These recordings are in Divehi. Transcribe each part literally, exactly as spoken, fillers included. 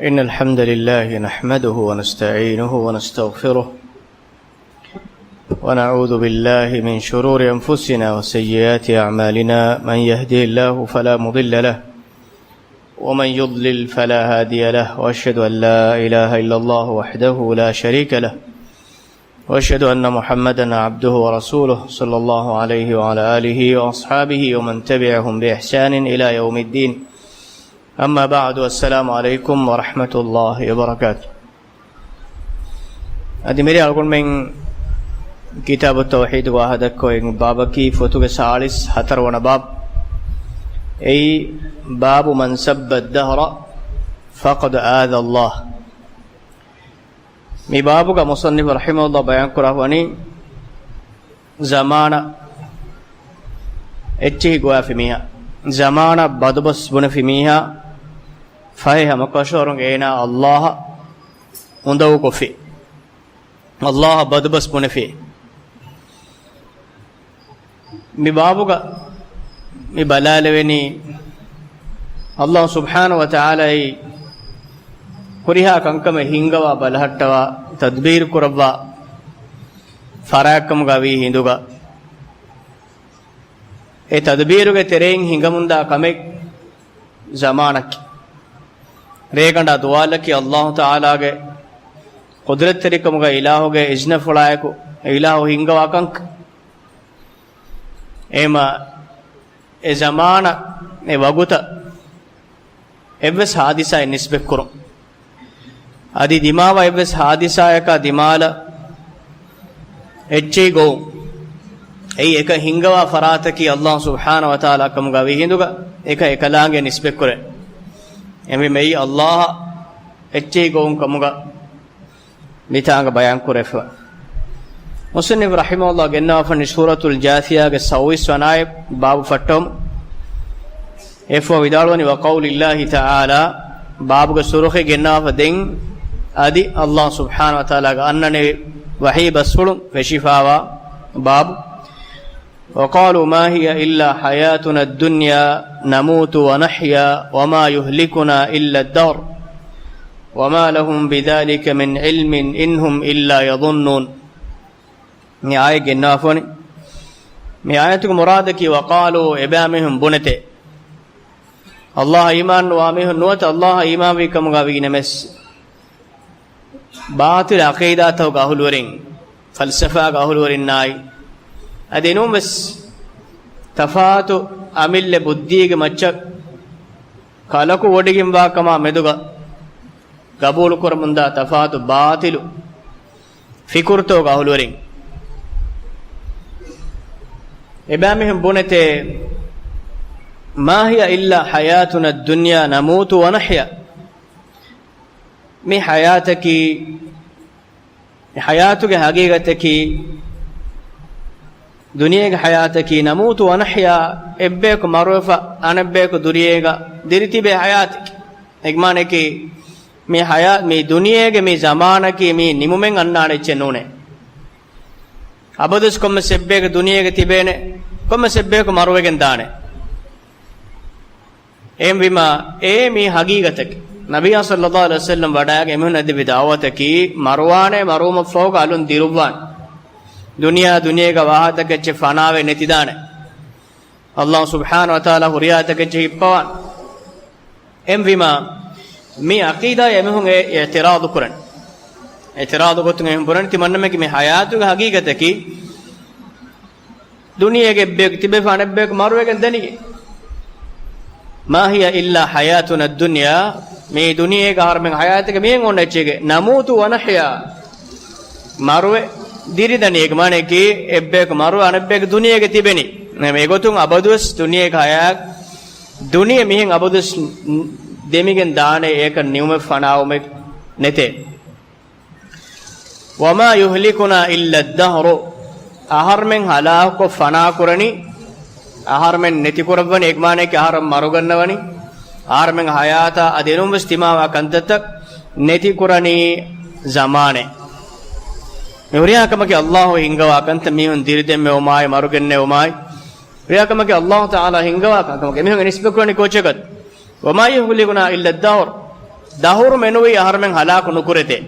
إن الحمد لله نحمده ونستعينه ونستغفره، ونعوذ بالله من شرور أنفسنا وسيئات أعمالنا. من يهده الله فلا مضل له، ومن يضلل فلا هادي له، وأشهد أن لا إله إلا الله وحده لا شريك له، وأشهد أن محمدا عبده ورسوله، صلى الله عليه وعلى آله وأصحابه ومن تبعهم بإحسان إلى يوم الدين. أما بعد، السلام عليكم ورحمة الله وبركاته. އަދި މިރޭ އަޅުގަނޑުމެން ކިތާބު ތައުޙީދުގެ ވާހަކަ ދައްކަވަން ބާބަކީ ފޮތުގެ ސާޅީސް ހަތަރު ވަނަ ބާބު. އެއީ، باب من سب الدهر فقد آذى الله. މި ބާބުގަ މުޞައްނިފު ރަޙިމަހުﷲ ބަޔާންކުރައްވަނީ، ޒަމާނަށް އެއްޗިހި ގޮވާފި މީހާ، ޒަމާނަށް ބަދުބަސް ބުނެފި މީހާ، ފަހެ ހަމަކަށަވަރުން އޭނާ ﷲ އަށް އުނދަގޫކޮށްފި، ﷲ އަށް ބަދުބަސް ބުނެފި. މި ބާބުގަ މި ބަލާލެވެނީ، ﷲ ސުބްޙާނަހޫ ވަތަޢާލާއީ ހުރިހާ ކަންކަމެއް ހިންގަވާ، ބަލަހައްޓަވާ، ތަދްބީރު ކުރައްވާ ފަރާތްކަމުގަ ވީ ހިނދުގަ، އެ ތަދްބީރުގެ ތެރެއިން ހިނގަމުންދާ ކަމެއް ޒަމާނަކީ. ރޭގަނޑާ ދުވާލަކީ ﷲ ތަޢާލާގެ ޤުދުރަތްތެރިކަމުގަ، އިލާހުގެ އިޒްނަފުޅާއެކު އިލާހު ހިންގަވާ ކަންކަން. އެހެމަ އެ ޒަމާނަށް، އެ ވަގުތަށް އެއްވެސް ހާދިސާއެއް ނިސްބަތްކުރުން. އަދި ދިމާވާ އެއްވެސް ހާދިސާއަކާ ދިމާލަށް އެއްޗެހި ގޮވުން. އެއީ އެކަން ހިންގަވާ ފަރާތަކީ ﷲ ސުބްޙާނަހޫ ވަތަޢާލާ ކަމުގަ ވީ ހިނދުގަ، އެކަން އެކަލާނގެ ނިސްބަތްކުރޭ. އެހެންވީމަ އެއީ ﷲ އަށް އެއްޗެހި ގޮވުން ކަމުގަ މިތާނގަ ބަޔާންކުރެފަ. މުޞައްނިފު ރަޙިމަހުﷲ ގެންނަވާފަނި ސޫރަތުލް ޖާޘިޔާގެ ސައުވީސް ވަނަ އާޔަތް ބާބު ފައްޓަވަމު. އެފޯ ވިދާޅުވަނީ، وقول الله تعالى، ބާބުގެ ސުރުޚީ ގެންނަވާފަ ދެން އަދި ﷲ ސުބްޙާނަހޫ ވަތަޢާލާގެ އަންނަނިވި ވަޙީ ބަސްފުޅުން ފެށިފައިވާ ބާބު. وقالوا ما هي إلا حياتنا الدنيا نموت ونحيا وما يهلكنا إلا الدهر وما لهم بذلك من علم إن هم إلا يظنون. މި އާޔަތް ގެންނަވާފަވަނީ. މި އާޔަތުގެ މުރާދަކީ، وقالوا، އެބައިމީހުން ބުނެތޭ، ﷲ އަށް އީމާން ނުވާ މީހުން ނުވަތަ ﷲ އަށް އީމާންވީ ކަމުގަ ވީނަމަވެސް، ބާޠިލު ޢަޤީދާތަކުގެ އަހުލުވެރިން، ފަލްސަފާގެ އަހުލުވެރިންނާއި، އަދި ނޫންވެސް ތަފާތު އަމިއްލަ ބުއްދީގެ މައްޗަށް ކަލަކު ވޮޑިގެންވާ ކަމާ މެދުގަ ގަބޫލު ކުރަމުންދާ ތަފާތު ބާޠިލު ފިކުރުތަކުގެ އަހުލުވެރިން. އެބައިމީހުން ބުނެތޭ، ما هي إلا حياتنا الدنيا نموت ونحيا. މި ޙަޔާތަކީ، މި ޙަޔާތުގެ ޙަޤީޤަތަކީ، ދުނިޔޭގެ ޙަޔާތަކީ، نموت ونحيا، އެއްބަޔަކު މަރުވެފަ، އަނެއްބަޔަކު ދުނިޔޭގަ ދިރިތިބޭ ޙަޔާތެކޭ. އެގެ މާނައަކީ، މި ޙަޔާ-، މި ދުނިޔޭގެ މި ޒަމާނަކީ މީ ނިމުމެއް އަންނާނެ އެއްޗެއް ނޫނޭ. އަބަދުވެސް ކޮންމެސް އެއްބަޔަކު ދުނިޔޭގަ ތިބޭނެ، ކޮންމެސް އެއްބަޔަކު މަރުވެގެން ދާނެ. އެހެންވީމަ، އެ މީ ޙަޤީޤަތަކީ. ނަބިއްޔާ ޞައްލައްލާހު ޢަލައިހި ވަސައްލަމް ވަޑައިގެން އެމީހުންނަށް ދެއްވި ދަޢުވަތަކީ، މަރުވާނޭ، މަރުވުމަށްފަހުގަ އަލުން ދިރުއްވާނެ. ދުނިޔެ، ދުނިޔޭގަ ވާހަކަތަކެއްޗެއް ފަނާވެ ނެތިދާނެ. ﷲ ސުބްޙާނަހޫ ވަތަޢާލާ ހުރިހާ ތަކެއްޗެއް ހިއްޕަވާނެ. އެހެންވީމަ، މި ޢަޤީދާއަށް އެމީހުން އެ އިޢުތިރާޟު ކުރަން. އިޢުތިރާޟު ގޮތުން އެމީހުން ބުނަނީ ތިމަންނަމެން މި ޙަޔާތުގެ ޙަޤީޤަތަކީ، ދުނިޔޭގެ އެއްބަޔަކު ތިބެފަ އަނެއްބަޔަކު މަރުވެގެން ދަނީ. ما هي إلا حياتنا الدنيا، މި ދުނިޔޭގެ އަހަރުމެން ޙަޔާތެއް މިހެން އޮންނަ އެއްޗެކޭ. نموت ونحيا، މަރުވެ ދިރިދަނީ. އޭގެ މާނައަކީ އެއްބަޔަކު މަރުވެ އަނެއްބަޔަކު ދުނިޔޭގަ ތިބެނީ. އެގޮތުން އަބަދުވެސް ދުނިޔޭގެ ޙަޔާތް، ދުނިޔެ މިހެން އަބަދުވެސް ދެމިގެން ދާނެ، އެކަން ނިމުމެއް ފަނާވުމެއް ނެތޭ. وما يهلكنا إلا الدهر، އަހަރުމެން ހަލާކުކޮށް ފަނާކުރަނީ، އަހަރުމެން ނެތިކުރައްވަނީ، އެގެ މާނައަކީ އަހަރެން މަރުގަންނަވަނީ، އަހަރުމެން ޙަޔާތާ އަދި އެނޫންވެސް ތިމާވާ ކަންތައްތައް ނެތިކުރަނީ ޒަމާނެއް. މި ހުރިހާ ކަމަކީ ﷲ ހިންގަވާ ކަންތައް، މީހުން ދިރިދެންނެވުމާއި، މަރުގެންނެވުމާއި، ހުރިހާ ކަމަކީ ﷲ ތަޢާލާ ހިންގަވާ ކަންކަމަކީ. އެމީހުން އެ ނިސްބަތްކުރަނީ ކޯޗެއްގަ؟ وما يهلكنا إلا الدهر. ދަހުރު މެނުވީ އަހަރުމެން ހަލާކު ނުކުރެތޭ.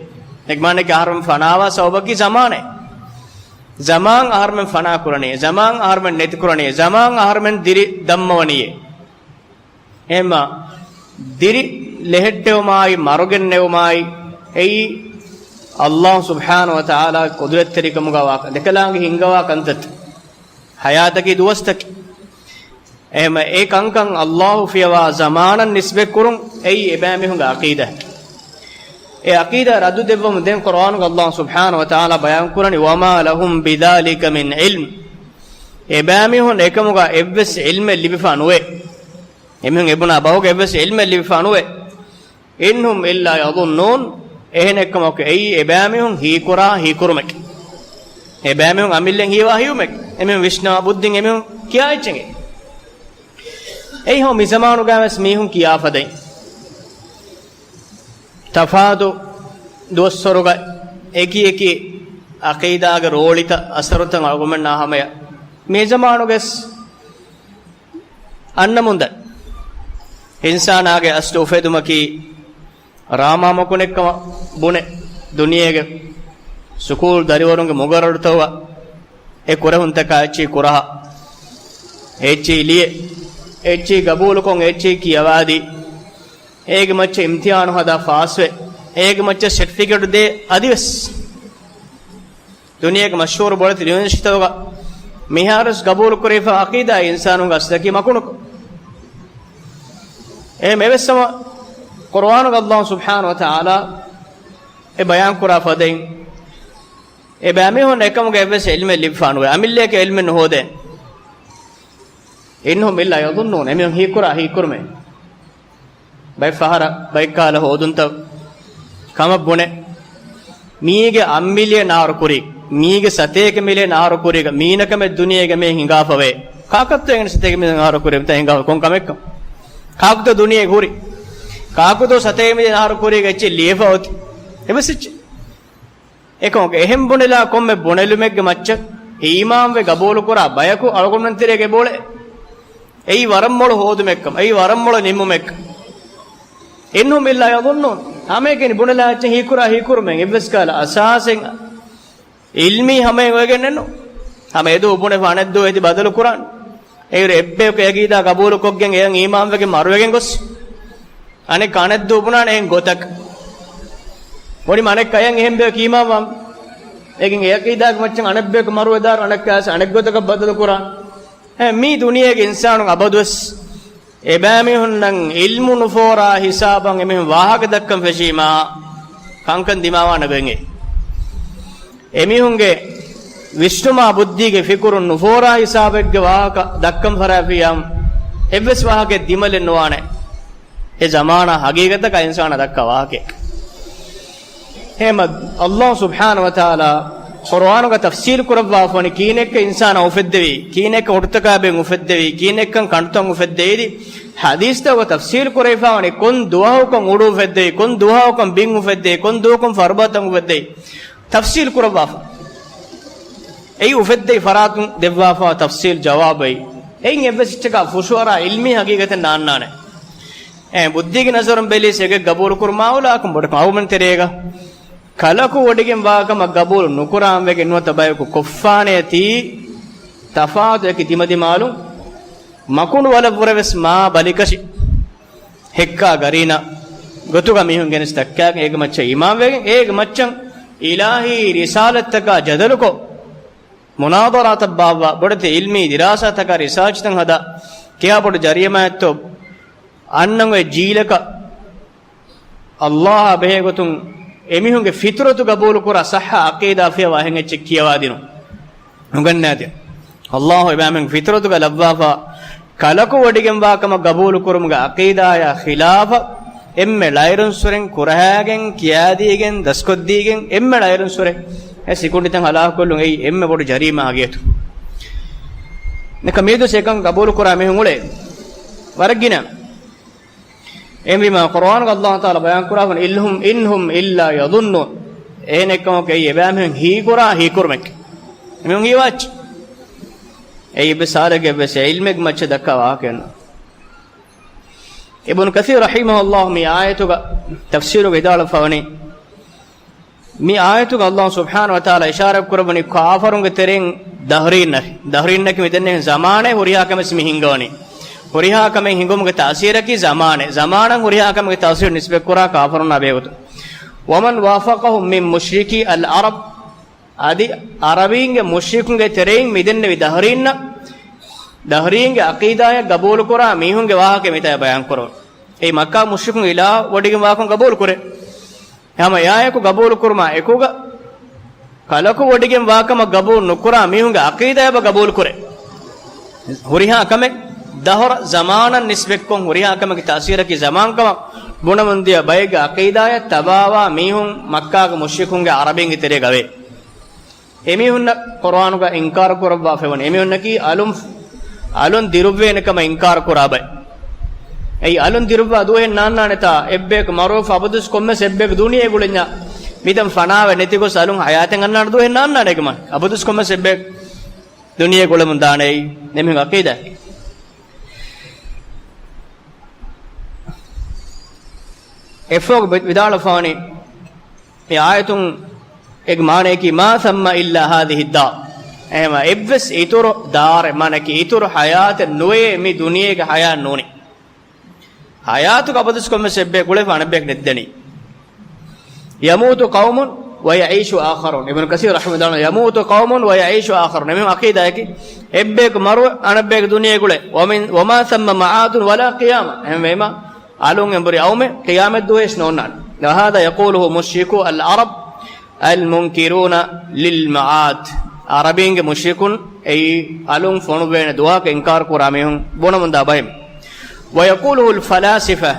އެކަމާނެކެ އަހަރުމެން ފަނާވާ ސަބަބަކީ ޒަމާނެ. ޒަމާން އަހަރުމެން ފަނާ ކުރަނީ، ޒަމާން އަހަރުމެން ނެތި ކުރަނީ، ޒަމާން އަހަރުމެން ދިރި ދަންމަވަނީއޭ. އެހެންމަ ދިރި ލެހެއްޓެވުމާއި، މަރުގެންނެވުމާއި، އެއީ އައްލާހު ސުބްޙާނަހު ވަ ތަޢާލާ ޤުދުރަތްތެރިކަމުގަ ވާ ދެކަލާނގެ ހިންގަވާ ކަންތައް. ޙަޔާތަކީ ދުވަސްތަކެއް. އެހެންމަ އެ ކަންކަން އައްލާހު ފިޔަވާ ޒަމާނަށް ނިސްބަތްކުރުން އެއީ އެބައިމީހުންގެ ޢަޤީދާ. އެ ޢަޤީދާ ރައްދު ދެއްވަމުން ދެން ޤުރްއާނުގަ އައްލާހު ސުބްޙާނަހު ވަ ތަޢާލާ ބަޔާން ކުރަނީ، "وما لهم بذلك من علم." އެބައިމީހުން އެކަމުގަ އެއްވެސް ޢިލްމެއް ލިބިފަ ނުވޭ. އެމީހުން އެބުނާ ބަހުގަ އެއްވެސް ޢިލްމެއް ލިބިފަ ނުވޭ. "إن هم إلا يظنون." އެހެނެއްކަމަކު އެއީ އެބައިމީހުން ހީކުރާ ހީކުރުމެކެ. އެބައިމީހުން އަމިއްލައިން ހީވާ ހީވުމެކެ. އެމީހުން ވިސްނާ ބުއްދިން އެމީހުން ކިޔާ އެއްޗެކެ. އެއީ ހަމަ މިޒަމާނުގައިވެސް މީހުން ކިޔާ ފަދައިން. ތަފާތު ދުވަސްވަރުގަ އެކި އެކި ޢަޤީދާގެ ރޯޅިތައް އަސަރުތައް އަޅުގަނޑުމެންނާ ހަމަޔަށް މިޒަމާނުގަސް އަންނަމުންދަން. އިންސާނާގެ އަސްލު އުފެދުމަކީ ރާމާ މަކުނެއްކަމަށް ބުނެ، ދުނިޔޭގެ ސުކޫލް ދަރިވަރުންގެ މުގައްރަރުތަކުގަ އެ ކުރެހުންތަކާ އެއްޗިހި ކުރަހަ، އެއްޗިހި ލިޔެ، އެއްޗިހި ގަބޫލުކޮށް، އެއްޗިހި ކިޔަވާދީ، އޭގެ މައްޗަށް އިމްތިހާނު ހަދާ ފާސްވެ، އޭގެ މައްޗަށް ސެޓްފިކެޓު ދޭ އަދިވެސް. ދުނިޔޭގެ މަޝްހޫރު ބޮޑެތި ޔުނިވަރސިޓީތަކުގަ މިހާރުވެސް ގަބޫލު ކުރެވިފަ ޢަޤީދާ އިންސާނުންގެ އަސްލަކީ މަކުނުކޮށް. އެހެން އެވެސް ހަމަ ޤުރުއާނުގަ އައްލާހު ސުބްޙާނަހު ވަ ތަޢާލާ އެ ބަޔާން ކުރާ ފަދައިން، އެ ބައިމީހުން އެކަމުގެ އެއްވެސް ޢިލްމެއް ލިބިފާނުވޭ. އަމިއްލައަކަށް ޢިލްމެއް ނުހޯދޭ. "إن هم إلا يظنون." އެމީހުން ހީކުރާ ހީކުރުމެއް. ބައެއް ފަހަރަށް ބައެއްކާލަ ހޯދުންތައް ކަމަށް ބުނެ، މީގެ އަށް މިލިއަން އަހަރު ކުރީ، މީގެ ސަތޭކަ މިލިއަން އަހަރު ކުރީގަ މީނަކަމެއް ދުނިޔޭގަ މި ހިނގާފަވޭ. ކާކަށްތޯ އެނގެން ސަތޭކަ މިލިއަން އަހަރު ކުރީ މިތާ ހިނގާފަ ކޮން ކަމެއްކަން؟ ކާކުތޯ ދުނިޔޭ ހުރި؟ ކާކުތޯ ސަތޭކަ މިލިއަން އަހަރު ކުރީގަ އެއްޗެއް ލިޔެފަ އޮތީ؟ އެވެސް އެއްޗެއް. އެކަމަކު އެހެން ބުނެލާ ކޮންމެ ބުނެލުމެއްގެ މައްޗަށް އީމާންވެ ގަބޫލުކުރާ ބަޔަކު އަޅުގަނޑުމެން ތެރޭގަ އެބައުޅޭ. އެއީ ވަރަށް މޮޅު ހޯދުމެއްކަމަށް، އެއީ ވަރަށް މޮޅު ނިންމުމެއްކަމަށް. "إن هم إلا يظنون." ހަމައެކަނި ބުނެލާ އެއްޗެއް ހީކުރާ ހީކުރުމެއް އެއްވެސް ކަހަލަ އަސާސެއް ޢިލްމީ ހަމައެއް އޮވެގެންނެއްނު. ހަމަ އެދުވަހު ބުނެފަ އަނެއްދުވަހު އެދި ބަދަލު ކުރާން. އެއިރު އެއްބަޔަކު އެ ޢަޤީދާ ގަބޫލުކޮށްގެން އެޔަށް އީމާންވެގެން މަރުވެގެން ގޮސް، އަނެއްކާ އަނެއްދުވަހު ބުނާނެ އެހެން ގޮތަކަށް. ވަނީމަ އަނެއްކާ އެޔަށް އެހެން ބަޔަކު އީމާންވާން. އޭގެން އެ ޢަޤީދާގެ މައްޗަށް އަނެއްބަޔަކު މަރުވެދާއިރު އަނެއްކާވެސް އަނެއްގޮތަކަށް ބަދަލު ކުރާން. އެ މީ ދުނިޔޭގެ އިންސާނުން އަބަދުވެސް އެބައިމީހުންނަށް ޢިލްމު ނުފޯރާ ހިސާބަށް އެމީހުން ވާހަކަ ދައްކަން ފެށީމާ، ކަންކަން ދިމާވާނެ ގޮތް އެ. އެމީހުންގެ ވިސްނުމާ ބުއްދީގެ ފިކުރުން ނުފޯރާ ހިސާބެއްގެ ވާހަކަ ދައްކަން ފަށާފިއްޔާ، އެއްވެސް ވާހަކައެއް ދިމަލެއް ނުވާނެ. އެ ޒަމާނާ ހަގީގަތަކަށް އިންސާނާ ދައްކާ ވާހަކައެއް. އެހެންމަ އައްލާހު ސުބްޙާނަހު ވަ ތަޢާލާ ޤުރުއާނުގަ ތަފްސީލު ކުރައްވާފަވަނީ ކިހިނެއްކަ އިންސާނާ އުފެއްދެވީ، ކިހިނެއްކަ ހުއްޓުތަކާބެން އުފެއްދެވީ، ކިހިނެއްކަން ކަނޑުތައް އުފެއްދެވީ. ޙަދީޘްތަކުގަ ތަފްސީލު ކުރެވިފަވަނީ ކޮން ދުވަހަކުކަން އުޑު އުފެއްދެވީ، ކޮން ދުވަހަކުކަން ބިން އުފެއްދެވީ، ކޮން ދުވަހަކުން ފަރުބަދަތައް އުފެއްދެވީ. ތަފްސީލު ކުރައްވާފަ. އެއީ އުފެއްދެވި ފަރާތުން ދެއްވާފަ ތަފްސީލް ޖަވާބެއް. އެއިން އެއްވެސް އެއްޗަކާ ފުށުއަރާ ޢިލްމީ ހަގީގަތެއް ނާންނާނެ. އެ ބުއްދީގެ ނަޒަރުން ބެލީސް އެގެ ގަބޫލު ކުރުމާ އުލާކުން ބޮޑަކަށް އަހުމަން ތެރޭގަ ކަލަކު ވޮޑިގެން ވާކަމަށް ގަބޫލު ނުކުރާން ވެގެން ނުވަތަ ބަޔަކު ކޮށްފާނެތީ ތަފާތު އެކި ދިމަދިމާލުން މަކުނޑު ވަލަށްވުރެވެސް މާ ބަލިކަށި ހެއްކާ ގަރީނަ ގޮތުގަ މީހުން ގެނެސް ދައްކާގެން އޭގެ މައްޗަށް އީމާންވެގެން އޭގެ މައްޗަށް އިލާހީ ރިސާލަތްތަކާ ޖަދަލުކޮށް، މުނާދަރާތައް ބާއްވާ، ބޮޑެތި ޢިލްމީ ދިރާސާތަކާ ރިސާޗްތައް ހަދާ، ކިހާ ބޮޑު ޖަރީމާއެއްތޯ އަންނަން އޮތް ޖީލަކަށް އައްލާހާ ބެހޭގޮތުން އެމީހުންގެ ފިޠުރަތު ގަބޫލުކުރާ ޞައްޙަ ޢަޤީދާ ފިޔަވާ އެހެން އެއްޗެއް ކިޔަވާދިނުން އުނގަންނާދިން. އައްލާހު އެބައިމީހުން ފިޠުރަތުގަ ލައްވާފަ ކަލަކު ވޮޑިގެންވާ ކަމަށް ގަބޫލުކުރުމުގެ ޢަޤީދާޔާ ޚިލާފަށް އެންމެ ޅައިރުންސުރެން ކުރަހައިގެން ކިޔާދީގެން ދަސްކޮށްދީގެން އެންމެ ޅައިރުންސުރެ އެ ސިކުނޑިތައް ހަލާކުކޮށްލުން އެއީ އެންމެ ބޮޑު ޖަރީމާ ހަގީގަތު. ނިކަ މީދުސް އެކަން ގަބޫލުކުރާ މީހުން އުޅޭ ވަރަށް ގިނަ. އެހެންވީމާ، ޤުރުއާނުގަ އައްލާހު ތަޢާލާ ބަޔާންކުރާފަން، "إن هم، إن هم إلا يظنون." އެހެނެއްކަމަކު އެއީ އެބައިމީހުން ހީކުރާ ހީކުރުމެކެ. އެމީހުން ހީވާ އެއްޗެއް. އެއީ އެއްވެސް ސާލެއްގެ އެއްވެސް ޢިލްމެއްގެ މައްޗަށް ދައްކާ ވާހަކައެއް ނޫން. އިބްނު ކަސީރު ރަޙިމަހުﷲ މި އާޔަތުގަ ތަފްސީރުގަ ވިދާޅުވެފަވަނީ، މި އާޔަތުގަ ﷲ ސުބްޙާނަހު ވަތަޢާލާ އިޝާރާތް ކުރައްވަނީ ކާފަރުންގެ ތެރެއިން ދަހްރީންނަކީ. ދަހްރީންނަކީ މިދެންނެވި ޒަމާނެއް ހުރިހާ ކަމެއް މި ހިންގަވަނީ. ހުރިހާ ކަމެއް ހިނގުމުގެ ތާސީރަކީ ޒަމާނެއް. ޒަމާނަށް ހުރިހާ ކަމެއްގެ ތާސީރު ނިސްބަތްކުރާ ކާފަރުންނާ ބެހޭގޮތުން. ومن وافقهم من مشركي العرب، އަދި އަރަބީންގެ މުޝްރިކުންގެ ތެރެއިން މިދެންނެވި ދަހްރީންނަށް، ދަހްރީންގެ ޢަޤީދާޔަށް ގަބޫލުކުރާ މީހުންގެ ވާހަކަ މިތާ ބަޔާންކުރަން. އެއީ މައްކާ މުޝްރިކުން އިލާހު ވޮޑިގެން ވާކަން ގަބޫލުކުރޭ. ހަމަ އެއާއެކު ގަބޫލުކުރުމާ އެކުގަ، ކަލަކު ވޮޑިގެން ވާކަމަށް ގަބޫލު ނުކުރާ މީހުންގެ ޢަޤީދާޔަށް ގަބޫލުކުރޭ. ހުރިހާ ކަމެއް ދަހުރަ ޒަމާނަށް ނިސްބަތްކޮށް، ހުރިހާ ކަމެއްގެ ތާސީރަކީ ޒަމާންކަމަށް ބުނަމުންދިޔަ ބައެއްގެ ޢަޤީދާޔަށް ތަބާވާ މީހުން މައްކާގެ މުޝްރިކުންގެ ޢަރަބީންގެ ތެރޭގަ ވޭ. އެމީހުންނަށް ޤުރުއާނުގަ އިންކާރު ކުރައްވާފައިވަނީ. އެމީހުންނަކީ އަލުން، އަލުން ދިރުއްވޭނެ ކަމަށް އިންކާރު ކުރާ ބައެއް. އެއީ އަލުން ދިރުއްވާ ދުވަހެއް ނާންނާނެތާ، އެއްބަޔަކު މަރުވެފަ އަބަދުވެސް ކޮންމެސް އެއްބަޔަކު ދުނިޔޭގަ އުޅެންޏާ، މިދެން ފަނާވެ ނެތިގޮސް އަލުން ޙަޔާތެއް އަންނާނެ ދުވަހެއް ނާންނާނެ އޭގެ މާނަ. އަބަދުވެސް ކޮންމެސް އެއްބަޔަކު ދުނިޔޭގަ އުޅެމުން ދާނެ އެއީ އެމީހުން ޢަޤީދާ. އެއަށްފަހު ވިދާޅުވެފަވަނީ، މި އާޔަތުން އޭގެ މާނަޔަކީ، ما ثم إلا هذه الدار. އެހެންވީމަ އެއްވެސް އިތުރު ދާރެއް، މާނައަކީ އިތުރު ޙަޔާތެއް ނުވޭ، މި ދުނިޔޭގެ ޙަޔާތް ނޫނީ. ޙަޔާތުގަ އަބަދުވެސް ކޮންމެސް އެއްބަޔަކު އުޅެފަ އަނެއްބަޔަކު ނެތްދެނީ. يموت قوم ويعيش آخرون. އިބްނު ކަސީރު ރަޙިމަހުﷲ، يموت قوم ويعيش آخرون. އެމީހުން ޢަޤީދާއަކީ އެއްބަޔަކު މަރުވެ އަނެއްބަޔަކު ދުނިޔޭގަ އުޅޭ. ومن، وما ثم معاد ولا قيامة. އެހެންވީމަ އަލުން އެނބުރި އައުމެއް ޤިޔާމަތް ދުވަހެއް ނޯންނާނެ. وهذا يقوله مشركو العرب المنكرون للمعاد. ޢަރަބީންގެ މުޝްރިކުން އެއީ އަލުން ފޮނުއްވޭނެ ދުވަހަކަށް އިންކާރު ކުރާ މީހުން ބުނަމުންދާ ބައެއް. ويقوله الفلاسفة،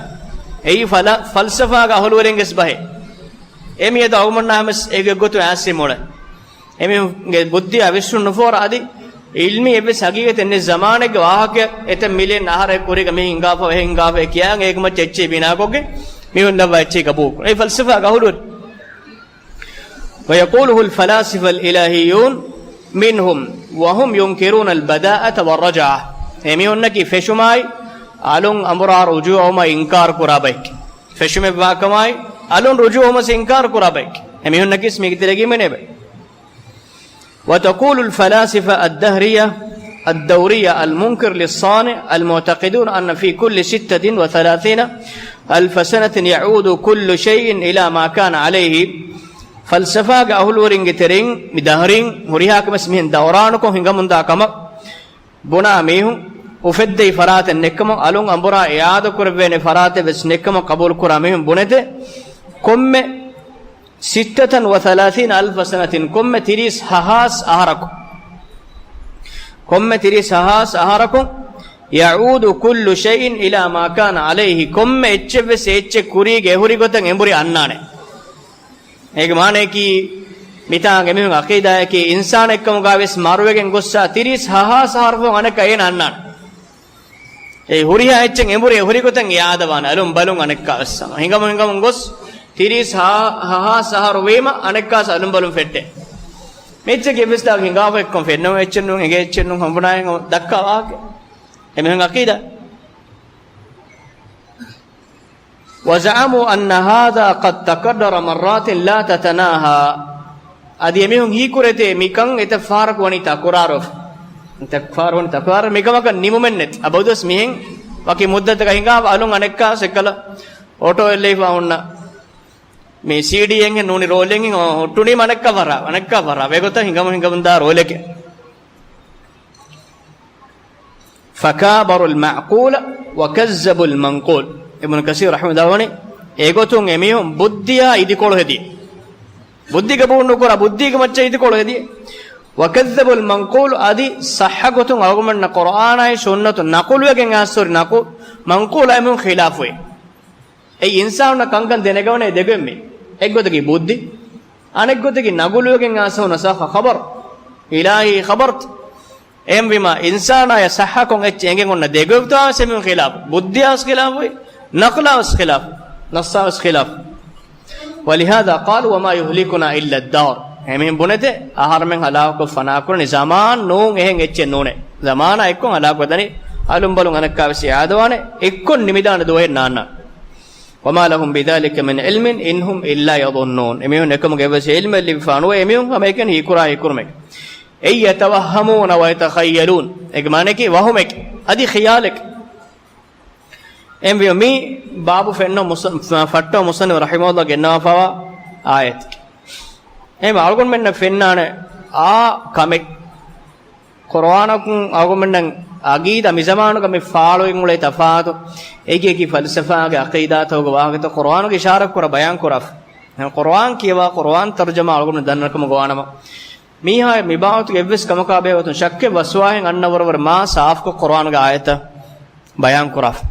އެއީ ފަލަ-، ފަލްސަފާގެ އަހުލުވެރިންގެސް ބަހެއް. އެ މިއަދު އަޅުގަނޑުމެންނާ ހަމަސް އޭގެ ގޮތުން އާސިމް އުޅޭ. އެމީހުންގެ ބުއްދިއާ ވިސްނުން ނުފޯރާ އަދި އިލްމީ އެއްވެސް ހަގީގަތެއް ނެތް ޒަމާނެއްގެ ވާހަކައެއް އެތައް މިލިއަން އަހަރެއް ކުރީގަ މި ހިނގާފަ އެ ހިނގާފަ ކިޔާން އޭގެ މައްޗަށް އެއްޗެހި ބިނާކޮށްގެން މީހުން ދައްވާ އެއްޗެހި ގަބޫލު ކުރޭ. އެ ފަލްސަފާގެ އަހުލުވެރިން. ويقوله الفلاسفة الإلهيون منهم وهم ينكرون البداءة والرجعة. އެމީހުންނަކީ ފެށުމާއި އަލުން އަނބުރާ ރުޖޫޢަވުމަށް އިންކާރު ކުރާ ބައެއް. ފެށުމެއްވާކަމާއި އަލުން ރުޖޫޢަވުމަސް އިންކާރު ކުރާ ބައެއް. އެމީހުންނަކީ މީގެ ތެރޭގަ އިންނަ ބައެއް. وتقول الفلاسفة الدهرية الدورية المنكر للصانع المعتقدون أن في كل ستة وثلاثين ألف سنة يعود كل شيء إلى ما كان عليه. ފަލްސަފާގެ އަހުލުވެރިންގެ ތެރެއިން މި ދަހްރީން ހުރިހާ ކަމެސް މިހެން ދައުރާނުކޮށް ހިނގަމުންދާ ކަމަށް ބުނާ މީހުން އުފެއްދެވި ފަރާތެއް ނެއްކަމަށް، އަލުން އަނބުރާ އިޢާދަ ކުރެވޭނެ ފަރާތެއް ވެސް ނެއްކަމަށް ޤަބޫލު ކުރާ މީހުން ބުނެދޭ، ކޮންމެ ސިއްތަތަން ވަ ސަލާސީނަ އަލްފަ ސަނަތިން، ކޮންމެ ތިރީސް ހަހާސް އަހަރަކު، ކޮންމެ ތިރީސް ހަހާސް އަހަރަކު، ޔަޢޫދު ކުއްލު ޝައިއިން އިލާ މާ ކާނަ ޢަލައިހި، ކޮންމެ އެއްޗެއް ވެސް އެއްޗެއް ކުރީގެ އެހުރި ގޮތަށް އެނބުރި އަންނާނެ. އޭގެ މާނަޔަކީ، މިތާނގެ މީހުން ޢަޤީދާއަކީ، އިންސާނެއްކަމުގަ ވެސް މަރުވެގެން ގޮއްސާ ތިރީސް ހަހާސް އަހަރު ފަހުން އަނެއްކާ އޭނަ އަންނާނެ. އެ ހުރިހާ އެއްޗެއް އެނބުރި އެ ހުރި ގޮތަށް އިޢާދަވާނެ، އަލުން ބަލުން އަނެއްކާ ވެސް. ހިނގަމުން ހިނގަމުން ގޮސް ތިރީސް ހަ-، ހަހާސް އަހަރު ވީމަ އަނެއްކާސް އަލުން ބަލުން ފެއްޓޭ. މި އެއްޗެއް އެއްވެސް ދާގަ ހިނގާފަ އެއްކޮށް ފެންނަމުން އެއްޗެއް ނޫން، އެނގޭ އެއްޗެއް ނޫން ހަމަ ބުނާ އެނގޭ ދައްކާ ވާހަކަ. އެމީހުން ޢަޤީދާ. وزعموا أن هذا قد تكرر مرات لا تتناهى. އަދި އެމީހުން ހީކުރޭތޭ މިކަން އެތައް ފަހަރަކު ވަނީ ތަކުރާރުވެފަ. އެތައް ފަހަރު ވަނީ ތަކުރާރު، މިކަމަކަށް ނިމުމެއް ނެތް. އަބަދުވެސް މިހެން ވަކި މުއްދަތަކަށް ހިނގާފަ އަލުން އަނެއްކާ ސެކަލަ އޮޓޯ އެއްލެވިފަ ހުންނަ މި ސީޑީއެއްހެން ނޫނީ ރޯލެއްހެން ހުއްޓުނީމަ އަނެއްކާ ފަހަރާ، އަނެއްކާ ފަހަރާ. އެގޮތަށް ހިނގަމުން ހިނގަމުންދާ ރޯލެކޭ. فكابروا المعقول وكذبوا المنقول. އިބްނު ކަސީރު ރަޙިމަހުﷲ ވަނީ، އެގޮތުން އެމީހުން ބުއްދިއާ އިދިކޮޅު ހެދި. ބުއްދި ގަބޫލު ނުކުރާ، ބުއްދީގެ މައްޗަށް އިދިކޮޅު ހެދި. وكذبوا المنقول، އަދި ޞައްޙަ ގޮތުން އަޅުގަނޑުމެންނަށް ޤުރްއާނާއި ސުންނަތު ނަޤުލުވެގެން އައިސް ހުރި ނަޤު-، މަންޤޫލާ އެމީހުން ޚިލާފުވި. އެއީ އިންސާނުންނަށް ކަންކަން ދެނެގަނެ ދެގޮތްމި. އެއްގޮތަކީ ބުއްދި، އަނެއްގޮތަކީ ނަގުލުވެގެން އާސަހުން ސައްޙަ ޚަބަރު، އިލާހީ ޚަބަރުތައް. އެހެންވީމާ، އިންސާނާޔަށް ސައްޙަކޮށް އެއްޗެއް އެނގެން އޮންނަ ދެގޮތްތާސް އެމީހުން ޚިލާފު. ބުއްދިއާސް ޚިލާފު، ނަޤުލާސް ޚިލާފު، ނައްސާސް ޚިލާފު. ولهذا قالوا وما يهلكنا إلا الدهر. އެމީހުން ބުނެދޭ، އަހަރުމެން ހަލާކުކޮށް ފަނާކުރަނީ ޒަމާން ނޫން އެހެން އެއްޗެއް ނޫނޭ. ޒަމާނާ އެއްކޮށް ހަލާކުވެދަނީ އަލުންބަލުން އަނެއްކާވެސް އާދަވާނެ، އެއްކޮށް ނިމިދާނެ ދުވަހެއް ނާންނާނެ. وما لهم بذلك من علم إن هم إلا يظنون. އެމީހުން އެކަމުގެ އެއްވެސް ޢިލްމެއް ލިބިފާ ނުވޭ، އެމީހުން ހަމަ އެކަނި ހީކުރާ ހީކުރުމެއް. أي يتوهمون ويتخيلون. އޭގެ މާނައަކީ ވަހުމެކެ، އަދި ޚިޔާލެކެ. އެހެންވީމަ މި ބާބު ފެންނަ މުސަ-، ފަ-، ފައްޓަވަ މުޞައްނިފު ރަޙިމަހުﷲ ގެންނަވާފައިވާ އާޔަތެއް. އެހެންވެ އަޅުގަނޑުމެންނަށް ފެންނާނެ އާ ކަމެއް. ޤުރުއާނަކުން އަޅުގަނޑުމެންނަށް އަގީދާ މިޒަމާނުގަ މި ފާޅުވެގެން އުޅޭ ތަފާތު، އެކި އެކި ފަލްސަފާގެ ޢަޤީދާތަކުގެ ވާހަކަތައް ޤުރުއާނުގަ އިޝާރާތް ކުރާ ބަޔާން ކުރާފަ. އެހެން ޤުރުއާން ކިޔަވާ، ޤުރުއާން ތަރުޖަމާ އަޅުގަނޑު ދަންނަ ކަމަށް ގޮވާނަމަ، މީހާ މި ބާވަތުގެ އެއްވެސް ކަމަކާ ބެހޭގޮތުން ޝައްކެއް ވަސްވާހެން އަންނަ ވަރަށް ވަރަށް މާ ސާފުކޮށް ޤުރުއާނުގެ އާޔަތްތައް ބަޔާން ކުރާފަ.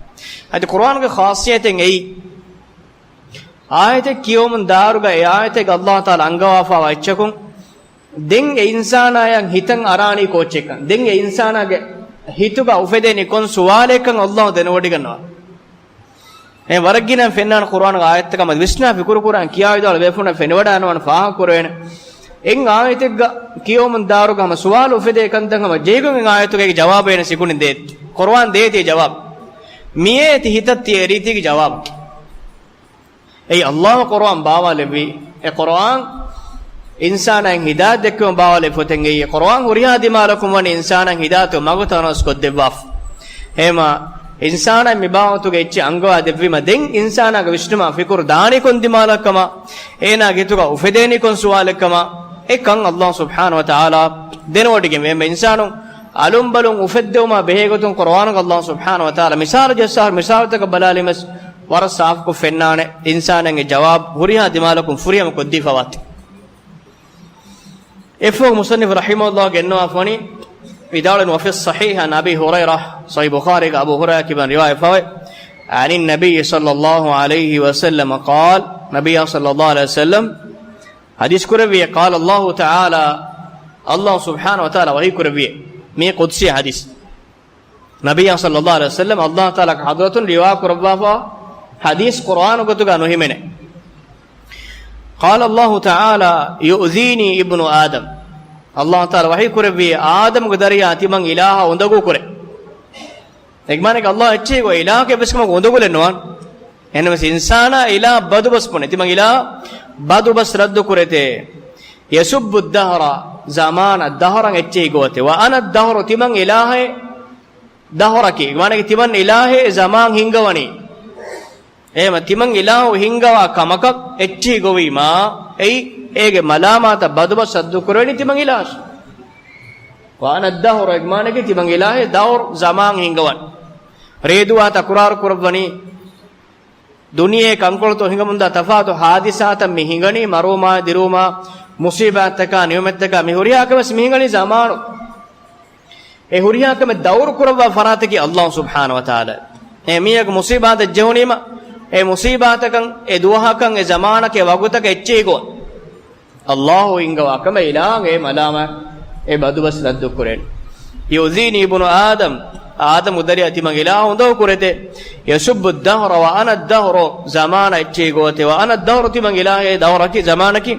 އަދި ޤުރުއާނުގެ ޚާއްޞިއްޔަތެއް އެއީ، އާޔަތެއް ކިޔެވުމުން ދާއިރުގަ އެ އާޔަތެއްގަ ﷲ ތަޢާލާ އަންގަވާފައިވާ އެއްޗަކުން، ދެން އެ އިންސާނާއަށް ހިތަށް އަރާނީ ކޯއްޗެއްކަން، ދެން އެ އިންސާނާގެ ހިތުގަ އުފެދޭނީ ކޮން ސުވާލެއްކަން ﷲ ދެނެވޮޑިގަންނަވާ. އެ ވަރަށް ގިނަ ފެންނާނެ ޤުރުއާނުގެ އާޔަތްތަކަށް މަދު ވިސްނާ ފިކުރު ކުރާން ކިޔާ ވިދާޅު ބޭފުޅުންނަށް ފެނިވަޑާންވާނެ ފާހަގަ ކުރެވޭނެ. އެއް އާޔަތެއްގަ ކިޔެވުމުން ދާއިރުގަ ހަމަ ސުވާލު އުފެދޭ ކަންތައް ހަމަ ޖެހިގެން އެ އާޔަތުގައި ޖަވާބު އޭނަ ސިކުނޑިން ދޭތީ. ޤުރުއާން ދޭތީ ޖަވާބު. މިއޭ ތި ހިތަށް ތިޔަ ރީތީގެ ޖަވާބު. އެއީ ﷲ ޤުރުއާން ބާވާލެއްވީ. އެ ޤުރުއާން އިންސާނާއަށް ހިދާޔަތް ދެއްކެވުމަށް ބާވާލެއްވި ފޮތެއް. އެއީ އެ ޤުރުއާން ހުރިހާ ދިމާލަކުން ވަނީ އިންސާނާއަށް ހިދާޔަތުގެ މަގު ތަނަވަސް ކޮށްދެއްވާފަ. އެހެންވީމަ އިންސާނާއަށް މި ބާވަތުގެ އެއްޗެއް އަންގަވާ ދެއްވީމަ، ދެން އިންސާނާގެ ވިސްނުމާ ފިކުރު ދާނީ ކޮން ދިމާލަކަށްކަމަށް، އޭނާގެ ހިތުގަ އުފެދޭނީ ކޮން ސުވާލެއްކަމަށް، އެކަން ﷲ ސުބްޙާނަހޫ ވަތަޢާލާ ދެނެވޮޑިގެން ވޭ. އެހެންވެ އިންސާނުން އަލުންބަލުން އުފެއްދެވުމާ ބެހޭގޮތުން ޤުރުއާނުގަ ﷲ ސުބްޙާނަހޫ ވަތަޢާލާ މިސާލު ޖައްސާ މިސާލުތަކަށް ބަލާލީމަސް ވަރަށް ސާފުކޮށް ފެންނާނެ އިންސާނާގެ ޖަވާބު ހުރިހާ ދިމާލަކުން ފުރިހަމަ ކޮށްދީފަވާތީ. އެއްފަހު މުޞައްނިފު ރަޙިމަހުﷲ ގެންނަވާފަވަނީ ވިދާޅުވެ، وفي الصحيح عن أبي هريرة، ޞަޙީޙު ބުޚާރީގަ އަބޫ ހުރައިރާ ކިބަން ރިވާޔަތްވެފައިވޭ، عن النبي صلى الله عليه وسلم قال، ނަބިއްޔާ ޞައްލައްލާހު ޢަލައިހި ވަސައްލަމް ޙަދީޘް ކުރެއްވިއޭ، قال الله تعالى، ﷲ ސުބްޙާނަހޫ ވަތަޢާލާ ވަޙީ ކުރެއްވިއޭ. މީ ޤުދުސީ ޙަދީޘް. ނަބިއްޔާ ޞައްލައްލާހު ޢަލައިހި ވަސައްލަމް ﷲ ތަޢާލާގެ ޙަޟްރަތުން ރިވާ ކުރައްވާފަ ޙަދީޘް ޤުރުއާނު ގޮތުގަ ނުހިމެނޭ. قال الله تعالى يؤذيني ابن آدم. ﷲ ތަޢާލާ ވަޙީ ކުރެއްވިއޭ، އާދަމުގެ ދަރިޔާ ތިމަން އިލާހަށް އުނދަގޫ ކުރޭ. އޭގެ މާނައަކީ ﷲ އެއްޗެހި ގޮވާ، އިލާހަކަށް އެއްވެސް ކަމަކު އުނދަގުލެއް ނުވާނެ. އެހެންނަމަވެސް އިންސާނާ އިލާހަށް ބަދުބަސް ބުނޭ. ތިމަން އިލާހަށް ބަދުބަސް ރައްދު ކުރެތޭ. يسب الدهر، ޒަމާނަށް، ދަހަރަށް އެއްޗެހި ގޮވަތޭ. وأنا الدهر، ތިމަން އިލާހޭ ދަހަރަކީ. އޭގެ މާނައަކީ ތިމަން އިލާހޭ ޒަމާން ހިންގަވަނީ. އެހެންވީމަ ތިމަން އިލާހު ހިންގަވާ ކަމަކަށް އެއްޗެހި ގޮވީމާ، އެއީ އޭގެ މަލާމާތަށް ބަދުބަސް ރައްދު ކުރެވެނީ ތިމަން އިލާހަށް. وأنا الدهر، އޭގެ މާނައަކީ ތިމަން އިލާހޭ ދަހަރު ޒަމާން ހިންގަވަން. ރޭދުވާ ތަކުރާރު ކުރައްވަނީ. ދުނިޔެ ކަންކޮޅުތައް ހިނގަމުންދާ ތަފާތު ޙާދިސާތައް މި ހިނގަނީ، މަރުވުމާ، ދިރުވުމާ، މުޞީބާތްތަކާ، ނިޢުމަތްތަކާ، މި ހުރިހާ ކަމެއް މި ހިނގަނީ ޒަމާނު. އެ ހުރިހާ ކަމެއް ދައުރު ކުރައްވާ ފަރާތަކީ ﷲ ސުބްޙާނަހޫ ވަތަޢާލާ. އެ މީހަކު މުޞީބާތެއް ޖެހުނީމަ، އެ މުޞީބާތަކަށް، އެ ދުވަހަކަށް، އެ ޒަމާނަކަށް، އެ ވަގުތަކަށް އެއްޗެހި ގޮވަން. ﷲ ހިންގަވާ ކަމެއް އިލާހަށް އެ މަލާމާތް އެ ބަދުބަސް ރައްދު ކުރޭނެ. يؤذيني ابن آدم، އާދަމު ދަރިޔާ ތިމަން އިލާހު އުނދަގޫ ކުރެތޭ. يسب الدهر وأنا الدهر، ޒަމާނަށް އެއްޗެހި ގޮވަތޭ. وأنا الدهر، ތިމަން އިލާހޭ ދަހަރަކީ، ޒަމާނަކީ.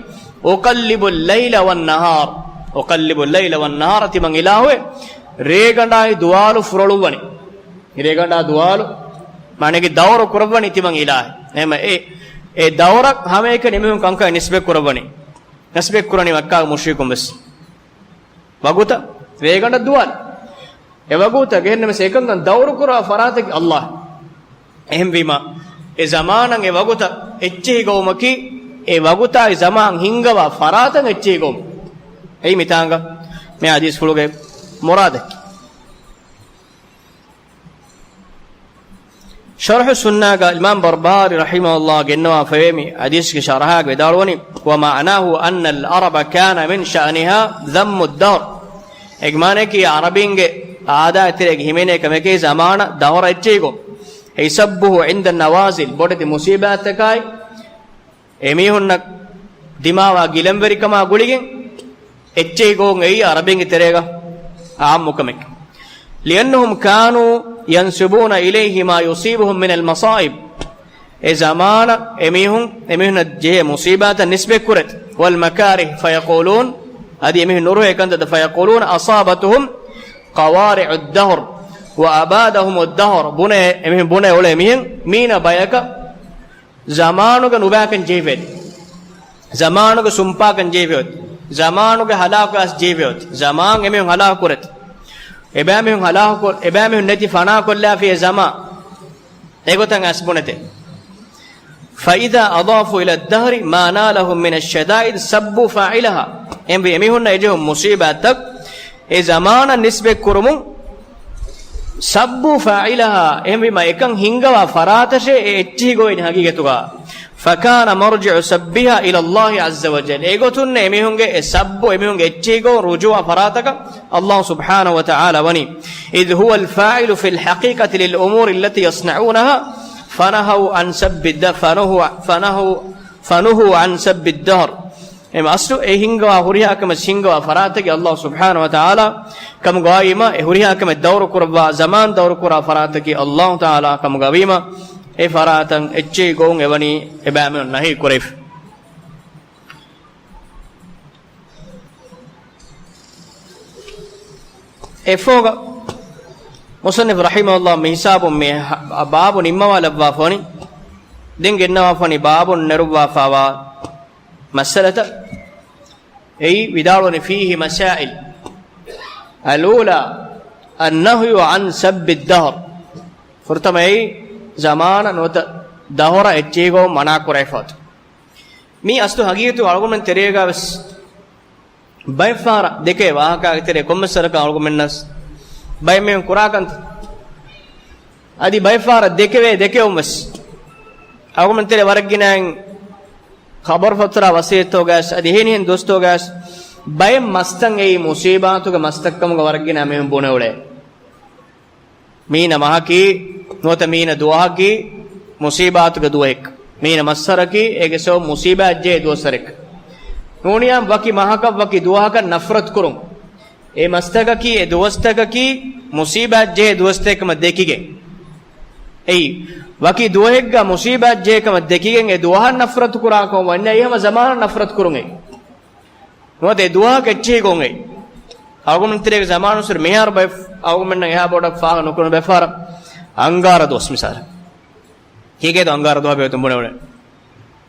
أقلب الليل والنهار، أقلب الليل والنهار، ތިމަން އިލާހު ރޭގަނޑާއި ދުވާލު ފުރޮޅުއްވަނީ. ރޭގަނޑާ ދުވާލު، މާނައަކީ ދައުރު ކުރައްވަނީ ތިމަން އިލާހޭ. އެހެންވީމަ އެ، އެ ދައުރަށް ހަމައެކަނި އެމީހުން ކަންކަން ނިސްބަތް ކުރައްވަނީ. ނިސްބަތް ކުރަނީ މައްކާގެ މުޝްރިކުން ވެސް. ވަގުތަށް ރޭގަނޑަށް ދުވާލު. އެ ވަގުތަށް އެހެންނަމަވެސް އެކަންކަން ދައުރު ކުރާ ފަރާތަކީ ﷲ. އެހެންވީމަ، އެ ޒަމާނަށް އެ ވަގުތަށް އެއްޗެހި ގޮވުމަކީ، އެ ވަގުތާއި ޒަމާން ހިންގަވާ ފަރާތަށް އެއްޗެހި ގޮވުން. އެއީ މިތާނގަ މި ޙަދީޘްފުޅުގެ މުރާދަކީ. ޝަރްޙު ސުންނާގަ އިމާމް ބަރްބަހާރީ ރަޙިމަހުﷲ ގެންނަވާ ފަވޭ މި ޙަދީޘްގެ ޝަރަޙާގަ ވިދާޅުވަނީ، ومعناه أن العرب كان من شأنها ذم الدهر. އޭގެ މާނައަކީ ޢަރަބީންގެ އާދާއަށް ތެރޭގަ ހިމެނޭ ކަމެކޭ ޒަމާނަށް ދަހަރަށް އެއްޗެހި ގޮވުން. أي سبه عند النوازل، ބޮޑެތި މުޞީބާތްތަކާއި، އެމީހުންނަށް ދިމާވާ ގިލަންވެރިކަމާ ގުޅިގެން އެއްޗެހި ގޮވުން އެއީ ޢަރަބީންގެ ތެރޭގަ ޢާއްމު ކަމެއް. لأنهم كانوا ينسبون إليه ما يصيبهم من المصائب. އެ ޒަމާނަށް އެމީހުން، އެމީހުންނަށް ޖެހޭ މުޞީބާތައް ނިސްބަތް ކުރޭ. والمكاره فيقولون، އަދި އެމީހުން ނުރުހޭ ކަންތައް، فيقولون أصابتهم قوارع الدهر. وأبادهم الدهر، ބުނޭ، އެމީހުން ބުނޭ އުޅޭ މިހެން، މީނަ ބަޔަކަށް ޒަމާނުގެ ނުބައިކަން ޖެހިފައި، ޒަމާނުގެ ސުންޕާކަން ޖެހިފައި، ޒަމާނުގެ ހަލާކު އަސް ޖެހިފައި، ޒަމާން އެމީހުން ހަލާކު ކުރެތި، އެބައިމީހުން ހަލާކު، އެބައިމީހުން ނެތި ފަނާ ކޮށްލާފި އެ ޒަމާން. އެގޮތަށް އަސް ބުނެތެ. فإذا أضافوا إلى الدهر ما نالهم من الشدائد سبوا فاعلها. އެހެންވީ އެމީހުންނަށް އެޖެހުނު މުސީބާތައް އެ ޒަމާނަށް ނިސްބަތް ކުރުމުން، سبوا فاعلها، އެހެންވީމަ އެކަން ހިންގަވާ ފަރާތަށޭ އެ އެއްޗިހި ގޮވައިން ހަގީގަތުގަ. فكان مرجع سبها إلى الله عز وجل. އެގޮތުން އެމީހުންގެ އެ ސައްބު، އެމީހުންގެ އެއްޗިހި ގޮވުން ރުޖޫޢަ ފަރާތަކަށް ﷲ سبحانه وتعالى ވަނީ. إذ هو الفاعل في الحقيقة للأمور التي يصنعونها، فنهوا عن سب الد-، فنهوا، فنهوا، فنهوا عن سب الدهر. އެމަ އަސްލު އެ ހިންގަވާ ހުރިހާ ކަމެއް ހިންގަވާ ފަރާތަކީ ﷲ سبحانه وتعالى ކަމުގައިމަ، އެ ހުރިހާ ކަމެއް ދައުރު ކުރައްވާ، ޒަމާން ދައުރު ކުރާ ފަރާތަކީ ﷲ تعالى ކަމުގައިމަ، އެ ފަރާތަށް އެއްޗެހި ގޮވުން އެވަނީ އެބައިމީހުން ނަހީ ކުރެވިފަ. އެފޯގަ މުޞައްނިފު ރަޙިމަހުﷲ މި ހިސާބުން މި ހަ-، ބާބު ނިންމަވާލައްވާފަވަނީ. ދެން ގެންނަވާފަވަނީ ބާބުން ނެރުއްވާފައިވާ މައްސަލަތައް. އެއީ ވިދާޅުވަނީ فيه مسائل. الأولى النهي عن سب الدهر. ފުރަތަމަ އެއީ ޒަމާނަށް ނުވަތަ ދަހުރަށް އެއްޗެހި ގޮވުން މަނާ ކުރެވިފައިވާތަ. މީ އަސްލު ހަގީގަތު އަޅުގަނޑުމެން ތެރޭގަ ވެސް ބައެއްފަހަރަށް ދެކޭ ވާހަކާގެ ތެރޭ ކޮންމެސް ވަރަކަށް އަޅުގަނޑުމެންނަސް ބައެއް މީހުން ކުރާ ކަންތައް. އަދި ބައެއްފަހަރަށް ދެކެވޭ ދެކެވުން ވެސް. އަޅުގަނޑުމެން ތެރޭ ވަރަށް ގިނައިން ޚަބަރު ފަތުރާ ވަސިއްޔަތުގައި އަދި އެހެނިހެން ދުވަސްތަކުގައި ބައެއް މަސްތައް އެއީ މުސީބާތުގެ މަސްތައްކަމުގަ ވަރަށް ގިނަ މީހުން ބުނެ އުޅޭ. މީނަ މަހަކީ، ނުވަތަ މީނަ ދުވަހަކީ މުސީބާތުގެ ދުވަހެއް. މީނަ މައްސަރަކީ އޭގެ ސަބަބު މުސީބާތް ޖެހޭ ދުވަސްވަރެއް. ނޫނިއްޔާ ވަކި މަހަކަށް ވަކި ދުވަހަކަށް ނަފްރަތު ކުރުން. އެ މަސްތަކަކީ، އެ ދުވަސްތަކަކީ މުސީބާތް ޖެހޭ ދުވަސްތަކެއް ކަމަށް ދެކިގެން. އެއީ، ވަކި ދުވަހެއްގަ މުސީބާތް ޖެހޭ ކަމަށް ދެކިގެން އެ ދުވަހަށް ނަފްރަތު ކުރާ ކަމަށް ވަންޏާ އެހެން ޒަމާނަށް ނަފްރަތު ކުރުން އެއީ. ނުވަތަ އެ ދުވަހަކަށް އެއްޗެހި ގޮވުން އެއީ. އަޅުގަނޑުމެން ތެރޭގެ ޒަމާނުންސުރެ މިހާރު ބައެއް އަޅުގަނޑުމެންނަށް އެހާ ބޮޑަށް ފާހަގަ ނުކުރުނު ބައެއްފަހަރަށް އަންގާރަ ދުވަސް މިސާލަށް. ކީކޭތޯ އަންގާރަ ދުވަހު ބޭތުން ބުނެވުނެ؟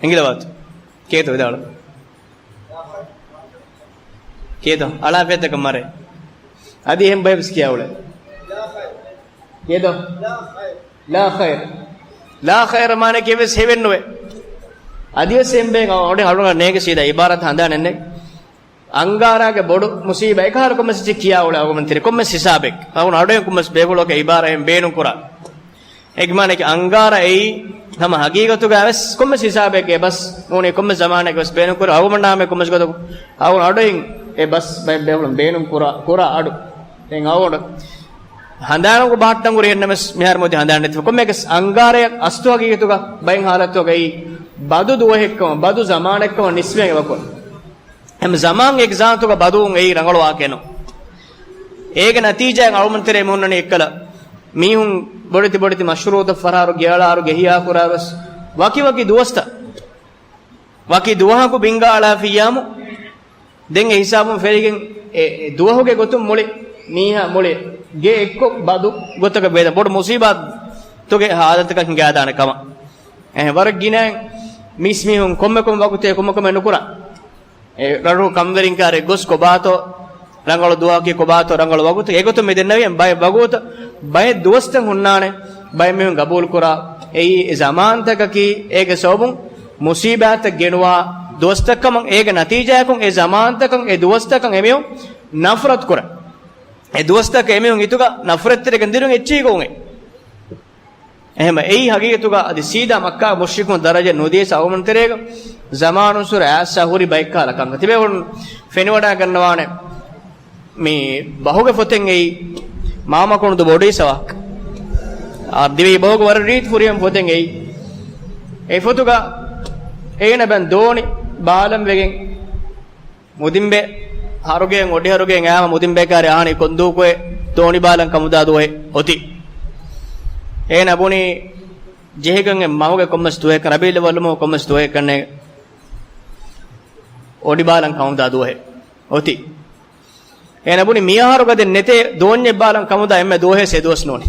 އެނގިލަވާތު. ކޭތޯ ވިދާޅު. ކޭތޯ؟ އަޅާފިޔަތަކަށް މަރޭ. އަދި އެހެން ބައެއް ވެސް ކިޔާ އުޅޭ. ކޭތޯ؟ ލާ ޚައިރް. ލާ ޚައިރް މާނައަކީ އެއްވެސް ހެވެއް ނުވޭ. އަދިވެސް އެހެން ބޭން އަ-، އަޑު އަޑު ނޭގެ ސީދާ އިބާރާތް ހަނދާނެއް ނެތް. އަންގާރާގެ ބޮޑު މުސީބާ އެކަހަލަ ކޮންމެސް ކިޔާ އުޅޭ އަޅުގަނޑުމެން ތެރޭ ކޮންމެސް ހިސާބެއް. އަޅުގަނޑު އަޑުއެހުން ކޮންމެސް ބޭފުޅަކަށް އިބާރާތް ބޭނުން ކުރާ. އޭގެ މާނައަކީ އަންގާރަ އެއީ ހަމަ ހަގީގަތުގަ ވެސް ކޮންމެސް ހިސާބެއްގެ ބަސް ނޫނީ ކޮންމެސް ޒަމާނެއްގެ ވެސް ބޭނުން ކުރާ. އަޅުގަނޑާމެ ކޮންމެސް ގޮތަކު އަޅުގަނޑު އަޑުއިން އެ ބަސް ބައެއް ބޭފުޅުން ބޭނުން ކުރާ، ކުރާ އަޑު. ދެން އަޅުގަނޑު ހަނދާނުގެ ބަހައްޓަން ހުރި އެންނަމެސް މިހާރު މުދި ހަނދާން ނެތިފަ. ކޮންމެއަކަސް އަންގާރައަށް އަސްލު ހަގީގަތުގަ ބައެއް ހާލަތުގައި ބަދު ދުވަހެއްކަމަށް، ބަދު ޒަމާނެއްކަމަށް ނިސްބަތް އެބަކުރަން. ހަމަ ޒަމާން އެގްޒާންތުގަ ބަދުވުން އެއީ ރަނގަޅު ވާހަކައެއް ނޫން. އޭގެ ނަތީޖާއިން އަޅުގަނޑުމެން ތެރޭ މި ހުންނަނީ އެއްކަލަ މީހުން ބޮޑެތި ބޮޑެތި މަޝްރޫޢުތައް ފަރާރު ގެއަޅާރު ގެހިޔާ ކުރާ ވެސް ވަކި ވަކި ދުވަސްތައް ވަކި ދުވަހަކު ބިންގާ އަޅާފިއްޔާމު، ދެން އެ ހިސާބުން ފެރިގެން އެ، އެ ދުވަހުގެ ގޮތުން މުޅި މީހާ މުޅި ގެ އެއްކޮށް ބަދު ގޮތަކަށް ބޭދަ ބޮޑު މުސީބާތުގެ ހާލަތަކަށް ހިނގާދާނެ ކަމަށް. އެހެން ވަރަށް ގިނައިން މީސްމީހުން ކޮންމެ ކޮން ވަގުތެއް ކޮންމެ ކަމެއް ނުކުރާ. އެ ރަށު ކަންވެރިން ކާރެއް ގޮސް ކޮބާތޯ ރަނގަޅު ދުވަހަކީ ކޮބާތޯ ރަނގަޅު ވަގުތެއް. އެގޮތުން މި ދެންނެވި ބައެއް ވަގުތު ބައެއް ދުވަސްތައް ހުންނާނެ ބައެއް މީހުން ގަބޫލު ކުރާ. އެއީ އެ ޒަމާންތަކަކީ އޭގެ ސަބަބުން މުސީބާތައް ގެނުވާ ދުވަސްތައް ކަމަށް، އޭގެ ނަތީޖާއަކުން އެ ޒަމާންތަކަށް އެ ދުވަސްތަކަށް އެމީހުން ނަފްރަތު ކުރާ. އެ ދުވަސްތަކަށް އެމީހުން ހިތުގަ ނަފްރަތްތެރިގެން ދިރުން އެއްޗިހި ގޮވުން އެ. އެހެން އެއީ ހަގީގަތުގަ އަދި ސީދާ މައްކާ މުޝްރިކުން ދަރަޖަ ނުދިޔަސް އަޅުގަނޑުމެން ތެރޭގަ ޒަމާނުންސުރެ އައިސް ހުރި ބައެއްކަހަލަ ކަންކަން ތިބޭ އޮން ފެނިވަޑައިގަންނަވާނެ. މި ބަހުގެ ފޮތެއް އެއީ މާމަކޮނުދު ބޮޑީސަވާ. އާ، ދިވެހި ބަހުގެ ވަރަށް ރީތި ފުރިހަމަ ފޮތެއް އެއީ. އެ ފޮތުގަ އޭނަ ބަން ދޯނި ބާލަން ވެގެން މުދިންބެ ހަރުގެއިން އޮޑިހަރުގެއިން އައިމަ މުދިންބޭކާރި އަހަނީ ކޮންދޫކޮއެ ދޯނިބާލަން ކަމުދާ ދުވަހެއް އޮތީ. އޭނަ ބުނީ ޖެހިގަން އެ މަހުގެ ކޮންމެސް ދުވަހެއް ރަބީއުލްއައްވަލު މަހު ކޮންމެސް ދުވަހެއް ކަންނޭ އޮޑިބާލަން ކަމުދާ ދުވަހެއް އޮތީ. އޭނަ ބުނި މިއަހަރުގަ ދެން ނެތޭ ދޯންޏެއް ބާލަން ކަމުދާ އެންމެ ދުވަހެއް ސެ ދުވަސް ނޫނީ.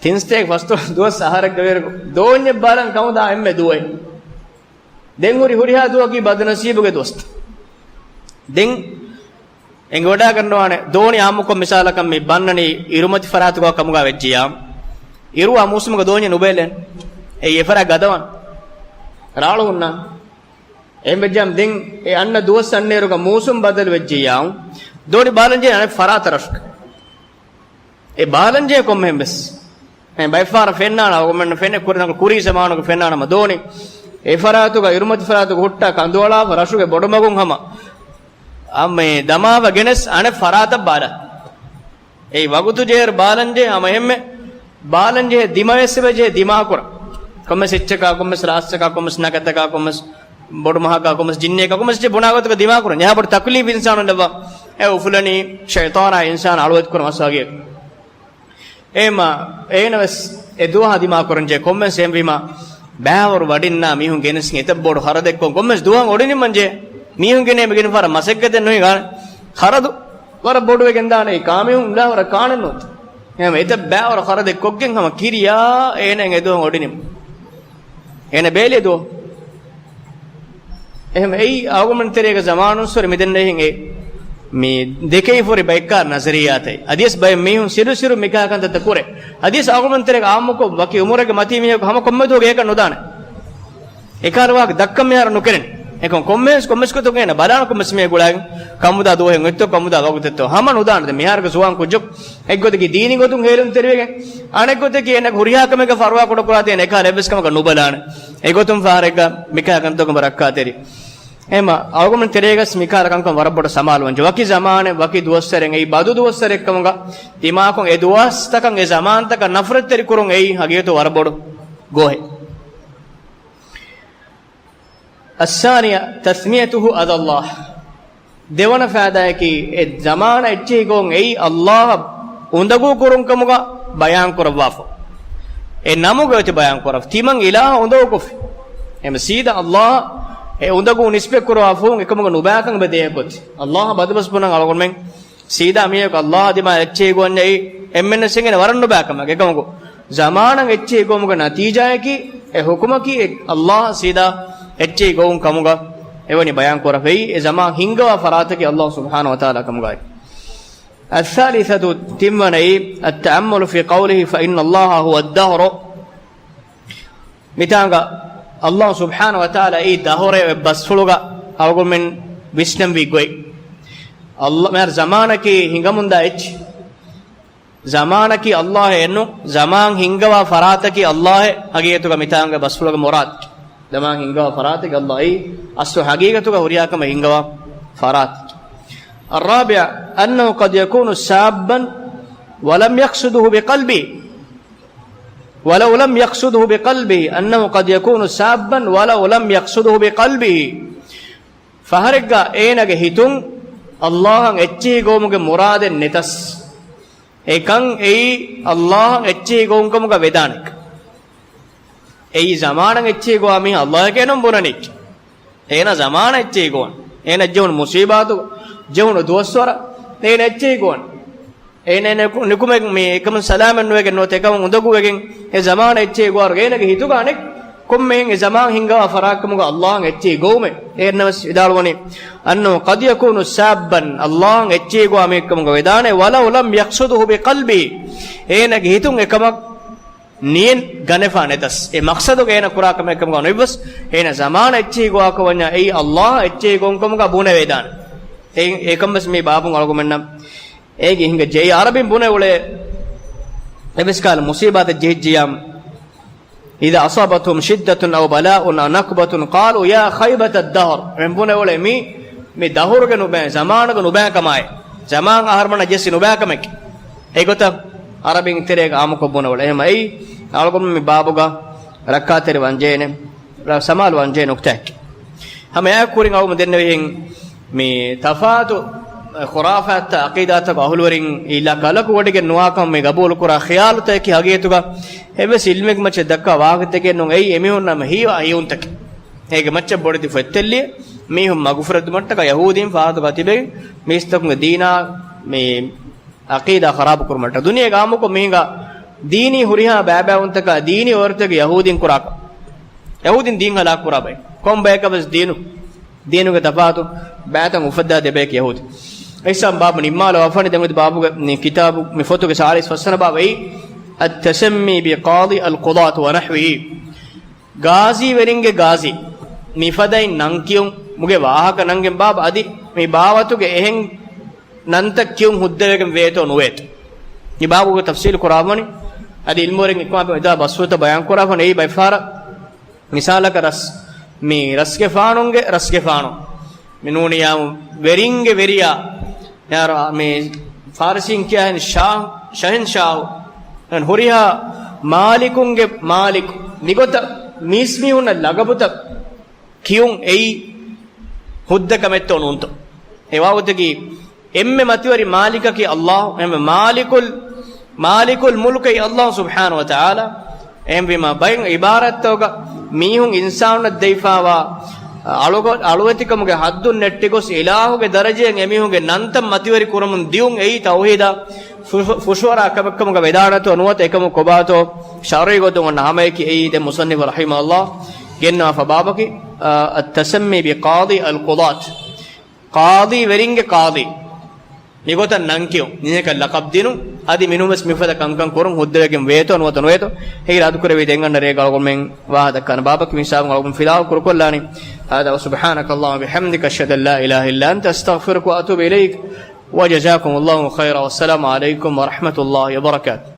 ތިން ސަތޭކަ ފަސް ދުވަސް އަހަރެއްގަ ވޭރު ދޯންޏެއް ބާލަން ކަމުދާ އެންމެ ދުވަހެއް. ދެން ހުރި ހުރިހާ ދުވަކީ ބަދުނަސީބުގެ ދުވަސްތައް. ދެން އެނގިވަޑާގަންނަވާނެ ދޯނި އާއްމުކޮށް މިސާލަކަށް މި ބަންނަނީ އިރުމަތި ފަރާތުގަ ކަމުގަ ވެއްޖިއްޔާ، އިރުއާ މޫސުމުގަ ދޯންޏެއް ނުބޭލެން. އެއީ އެފަރާތް ގަދަވާން. ރާޅު ހުންނާން. އެހެން ވެއްޖާމަ ދެން އެ އަންނަ ދުވަސް އަންނައިރުގަ މޫސުން ބަދަލު ވެއްޖިއްޔާ، ދޯނި ބާލަންޖެހޭ އަނެއް ފަރާތަށް ރަށުގަ. އެ ބާލަންޖެހޭ ކޮންމެހެން ވެސް. އެ ބައެއްފަހަރަށް ފެންނާނެ، އަޅުގަނޑު ފެންނަ ކުރި ކުރީ ޒަމާނުގަ ފެންނާނަމަ ދޯނި އެ ފަރާތުގަ އިރުމަތި ފަރާތުގަ ހުއްޓާ ކަނދުއަޅާފަ ރަށުގެ ބޮޑުމަގުން ހަމަ އަ، މި ދަމާފަ ގެނެސް އަނެއް ފަރާތަށް ބާލާ. އެއީ ވަގުތު ޖެހޭ ބާލަންޖެހޭ ހަމަ އެހެންމެ ބާލަންޖެހޭ ދިމަވެސް އެބަޖެހޭ ދިމާކުރަން. ކޮންމެސް އެއްޗަކާ، ކޮންމެސް ރާސްތަކާ، ކޮންމެސް ނަކަތަކާ، ކޮންމެސް ބޮޑުމަހަކާ، ކޮންމެސް ޖިންނިއަކާ، ކޮންމެސް އެއްޗެއް ބުނާ ގޮތަކަށް ދިމާކުރަން. އެހާ ބޮޑު ތަކްލީފް އިންސާނުން ލައްވާ. އެ އުފުލަނީ ޝައިޠާނާ އިންސާނާ އަޅުވެތިކުރަން އަސްވާގެ. އެހެންމަ އޭނަ ވެސް އެ ދުވަހަށް ދިމާކުރަންޖެހޭ ކޮންމެސް އެހެންވީމަ ބައިވަރު ވަޑިންނާ މީހުން ގެނެސްގެން އެތައް ބޮޑު ޚަރަދެއްކޮށް ކޮންމެސް ދުވަހަށް އޮޑިނިންމަންޖެހޭ. މީހުން ގެނޭ މިގެން ފަރަށް މަސައްކަތެއް ނުހިނގާނެ. ޚަރަދު ވަރަށް ބޮޑުވެގެން ދާނެ. އެ ކާމިހުން އުނދާ ވަރަށް ކާނެއް ނުވަތަ. އެހެން އެތައް ބައިވަރު ޚަރަދެއް ކޮށްގެން ހަމަ ކިރިޔާ އޭނަ އެ ދުވަހަށް އޮޑިނިން. އޭނަ ބޭލި ދުވަހު. އެހެން އެއީ އަޅުގަނޑުމެން ތެރޭގަ ޒަމާނުން ސުރެ މިދެންނެހިން އެ މި ދެކެވިފަހުރި ބައެއްކާ ނަޒަރިއްޔާތެއް. އަދިވެސް ބައެއް މީހުން ސިރު ސިރު މިކާ ކަންތައްތައް ކުރޭ. އަދިވެސް އަޅުގަނޑުމެން ތެރޭގަ އާއްމުކޮށް ވަކި އުމުރެއްގެ މަތީ މީހަކު ހަމަ ކޮންމެ ދުވަހަކު އެކަން ނުދާނެ. އެކަހަލަ ވާހަކަ ދައްކަން މިހާރު ނުކެރެން. އެކަން ކޮންމެސް ކޮންމެސް ގޮތަކުން އޭނަ ބަލާނަ ކޮންމެސް މީހެއް ގުޅާގެން ކަމުދާ ދުވަހެއް އޮތްތޯ، ކަމުދާ ވަގުތެއްތޯ ހަމަ ނުދާނެ. ދެން މިހާރުގެ ޒުވާން ކުއްޖަކު އެއްގޮތަކީ ދީނީ ގޮތުން ހޭލުންތެރިވެގެން، އަނެއް ގޮތަކީ އޭނަގެ ހުރިހާ ކަމެއްގަ ފަރުވާ ކުޑަކުރާތީ އޭނަ އެކަހަލަ އެއްވެސް ކަމަކަށް ނުބަލާނެ. އެގޮތުން ފަހަރެއްގަ މިކާ ކަންތަކުން ވަރަށް ރައްކާތެރި. އެހެންމަ އަޅުގަނޑުމެން ތެރޭގަސް މިކާލަ ކަންކަން ވަރަށް ބޮޑަށް ސަމާލުވަންޖެ. ވަކި ޒަމާނެއް، ވަކި ދުވަސްވަރެއް އެއީ ބަދު ދުވަސްވަރެއް ކަމުގަ ދިމާކޮށް އެ ދުވަސްތަކަށް އެ ޒަމާންތަކަށް ނަފްރަތްތެރި ކުރުން އެއީ ހަގީގަތު ވަރަށް ބޮޑު ގޯހެއް. الثانية تسميته أذى الله. ދެވަނަ ފައިދާއަކީ، އެ ޒަމާނަށް އެއްޗެހި ގޮވުން އެއީ ﷲ އަށް އުނދަގޫ ކުރުން ކަމުގަ ބަޔާން ކުރައްވާފަ. އެ ނަމުގަ އޮތީ ބަޔާން ކުރައްވާ. ތިމަން އިލާހަށް އުނދަގޫ ކޮށްފި. އެހެން ސީދާ ﷲ އަށް އެ އުނދަގޫ ނިސްބަތް ކުރައްވާ ފަހުން އެކަމުގަ ނުބައިކަން އެބަ ދޭހަކަށް އޮތީ. ﷲ އަށް ބަދުބަސް ބުނަން އަޅުގަނޑުމެން ސީދާ މީހަކު ﷲ އާ ދިމާ އެއްޗެހި ގޮވަންޏާ އެންމެންނަށް އެނގޭނެ ވަރަށް ނުބައިކަމެއް. އެކަމަކު، ޒަމާނަށް އެއްޗެހި ގޮވުމުގެ ނަތީޖާއަކީ، އެ ޙުކުމަކީ، އެ ﷲ ސީދާ އެއްޗެހި ގޮވުން ކަމުގަ އެވަނީ ބަޔާން ކުރައްވައި، އެ ޒަމާން ހިންގަވާ ފަރާތަކީ ﷲ ސުބްޙާނަހޫ ވަތަޢާލާ ކަމުގައި. الثالثة، ތިންވަނައީ، التأمل في قوله فإن الله هو الدهر. މިތާނގަ ﷲ ސުބްޙާނަހޫ ވަތަޢާލާ އެއީ ދަހުރޭ އޮތް ބަސްފުޅުގަ އަޅުގަނޑުމެން ވިސްނަންވީ ގޮތް. ﷲ، މިހާރު ޒަމާނަކީ ހިނގަމުންދާ އެއްޗެއް. ޒަމާނަކީ ﷲ އެއްނު، ޒަމާން ހިންގަވާ ފަރާތަކީ ﷲ އެއް. ހަގީގަތުގަ މިތާނގަ ބަސްފުޅުގެ މުރާދު. ޒަމާން ހިންގަވާ ފަރާތަކީ ﷲ އެއީ، އަސްލު ހަގީގަތުގަ ހުރިހާ ކަމެއް ހިންގަވާ ފަރާތަކީ. الرابع، أنه قد يكون شابا ولم يقصده بقلبه. ولو لم يقصده بقلبه، أنه قد يكون شابا ولو لم يقصده بقلبه. ފަހަރެއްގަ އޭނަގެ ހިތުން ﷲ އަށް އެއްޗެހި ގޮވުމުގެ މުރާދެއް ނެތަސް، އެކަން އެއީ ﷲ އަށް އެއްޗެހި ގޮވުން ކަމުގަ ވެދާނެ. އެއީ ޒަމާނަށް އެއްޗެހި ގޮވާ މީހާ ﷲ އެކޭ ނޫން ބުނަނީ. އޭނަ ޒަމާނަށް އެއްޗެހި ގޮވަން. އޭނަ ޖެހުނު މުޞީބާތު، ޖެހުނު ދުވަސްވަރަށް އޭނަ އެއްޗެހި ގޮވަން. އޭނަ ނިކު-، ނިކުމެ މި އެކަމުން ސަލާމަތް ނުވެގެން ނުވަތަ އެކަމުން އުނދަގޫވެގެން އެ ޒަމާނަށް އެއްޗެހި ގޮވާރު އޭނަގެ ހިތުގަ އަނެއް ކޮންމެހެން އެ ޒަމާން ހިންގަވާ ފަރާތްކަމުގަ ﷲ އަށް އެއްޗެހި ގޮވުމެއް. އޭނަ ވެސް ވިދާޅުވަނީ، أنه قد يكون شابا، ﷲ އަށް އެއްޗެހި ގޮވާ މީހެއްކަމުގަ ވެދާނެ، ولو لم يقصده بقلبه، އޭނަގެ ހިތުން އެކަމަށް ނިޔަތް ގަނެފާ ނެތަސް، އެ މަޤްޞަދުގަ އޭނަ ކުރާ ކަމެއް ކަމުގަ ނުވިއްޔާސް، އޭނަ ޒަމާނަށް އެއްޗެހި ގޮވާކަށް ވަންޏާ އެއީ ﷲ އަށް އެއްޗެހި ގޮވުން ކަމުގަ ބުނެވޭދާނެ. އެ-، އެކަން ވެސް މި ބާބުން އަޅުގަނޑުމެންނަށް އޭގެ ހިނގައްޖެ. އަރަބިން ބުނެ އުޅޭ އެއްވެސް ކަހަލަ މުޞީބާތެއް ޖެހިއްޖިޔާމު، إذا أصابتهم شدة أو بلاء أو نكبة قالوا يا خيبة الدهر. އެމެން ބުނެ އުޅޭ މީ، މި ދަހުރުގެ ނުބައި، ޒަމާނުގެ ނުބައިކަމާއި، ޒަމާން އަހަރުމެންނަށް ޖެއްސި ނުބައިކަމެކޭ. އެގޮތަށް އަރަބިން ތެރޭގަ އާއްމުކޮށް ބުނެ އުޅޭ. އެހެންމަ އެއީ އަޅުގަނޑު މި ބާބުގަ ރައްކާތެރި ވަންޖޭނެ، ސަމާލު ވަންޖޭ ނުކްތާއެއް. ހަމަ އެއާ ކުރިން އަޅުގަނޑު ދެންނެވިހެން މި ތަފާތު ޚުރާފާތްތައް ޢަޤީދާތަކު އަހުލުވެރިން އިލާ ކަލަކު ވޮޑިގެން ނުވާކަމަށް މި ގަބޫލުކުރާ ޚިޔާލުތަކަކީ ހަގީގަތުގަ އެއްވެސް ޢިލްމެއްގެ މައްޗަށް ދައްކާ ވާހަކަތަކެއް ނޫން. އެއީ އެމީހުންނަށް ހީވާ ހީވުންތަކެއް. އޭގެ މައްޗަށް ބޮޑެތި ފޮތްތެއްލިޔެ، މީހުން މަގުފުރެއްދުމަށްޓަކާ ޔަހޫދީން ފާހަގަކޮށް ތިބެގެން މީސްތަކުންގެ ދީނާ މި އަޤީދާ ޚަރާބު ކުރުމަށްޓަކާ. ދުނިޔޭގެ އާއްމުކޮށް މީހުންގަ ދީނީ ހުރިހާ ބައިބައިވުންތަކާ ދީނީ ވަރުތަކެއް ޔަހޫދީން ކުރާކަށް. ޔަހޫދީން ދީން ހަލާކު ކުރާ ބައެއް. ކޮން ބަޔަކަށް ވެސް ދީނު، ދީނުގެ ތަފާތު ބައިތައް އުފައްދާ ދެ ބަޔަކީ ޔަހޫދީ. އެއްސަން ބާބު ނިންމާލަ ވާފަނި ދެން އޮތް ބާބުގެ ކިތާބު މި ފޮތުގެ ސާޅީސް ފަސްވަނަ ބާބު އެއީ، التسمي بقاضي القضاة ونحوه. ގާޒީވެރިންގެ ގާޒީ. މިފަދައިން ނަން ކިޔުން މުގެ ވާހަކަ ނަންގެން ބާބު އަދި މި ބާވަތުގެ އެހެން ނަންތައް ކިޔުން ހުއްދަވެގެން ވޭތޯ ނުވޭތޯ. މި ބާބުގެ ތަފްސީލު ކުރާވަނީ އަދި އިލްމުވެރިން އެކުމާ އެދާ ބަސްފުޅުތައް ބަޔާން ކުރާފަން އެއީ ބައެއްފަހަރަށް މިސާލަކަށް ރަސް، މި ރަސްގެފާނުންގެ ރަސްގެފާނު. މި ނޫނިއްޔާމު ވެރިންގެ ވެރިޔާ. ޔާރ، މި ފާރިސީން ކިޔާ ޝާ، ޝަހެންޝާހު. ހުރިހާ މާލިކުންގެ މާލިކު. މިގޮތަށް މީސްމީހުންނަށް ލަގަބުތައް ކިޔުން އެއީ ހުއްދަ ކަމެއްތޯ ނޫންތޯ؟ އެ ވާގޮތަކީ އެންމެ މަތިވެރި މާލިކަކީ ﷲ، އެންމެ މާލިކުލް، މާލިކުލް މުލްކަކީ ﷲ ސުބްޙާނަހޫ ވަތަޢާލާ. އެހެންވީމަ ބައެއް ޢިބާރާތްތަކުގަ މީހުން އިންސާނުންނަށް ދެވިފާވާ އަޅުގަ-، އަޅުވެތިކަމުގެ ޙައްދުން ނެއްޓިގޮސް އިލާހުގެ ދަރަޖައިން އެމީހުންގެ ނަންތައް މަތިވެރި ކުރަމުން ދިޔުން އެއީ ތައުޙީދާ ފު-، ފުށުއަރާ ކަމެއްކަމުގަ ވެދާނެތޯ ނުވަތަ އެކަމު ކޮބާތޯ ޝަރުޢީ ގޮތުން އޮންނަ ހަމަޔަކީ އެއީ. ދެން މުޞައްނިފު ރަޙިމަހުﷲ ގެންނަވާފަ ބާބަކީ، އަ، التسمي بقاضي القضاة. ޤާޟީ ވެރިންގެ ޤާޟީ. މިގޮތަށް ނަންކިޔުން، މީހަކަށް ލަޤަބް ދިނުން، އަދި މިނޫންވެސް މިފަދަ ކަންކަން ކުރުން ހުއްދަވެގެން ވޭތޯ ނުވަތަ ނުވޭތޯ. ހެއި އިރާދަކުރެވި ދެން އަންނަ ރޭގަ އަޅުގަނޑުމެން ވާހަކަ ދައްކާނެ ބާބަކީ މި ހިސާބުން އަޅުގަނޑު ފިލާވަޅު ކުރުކޮށްލާނީ. هذا وسبحانك اللهم وبحمدك أشهد أن لا إله إلا أنت أستغفرك وأتوب إليك وجزاكم الله خيرا والسلام عليكم ورحمة الله وبركاته.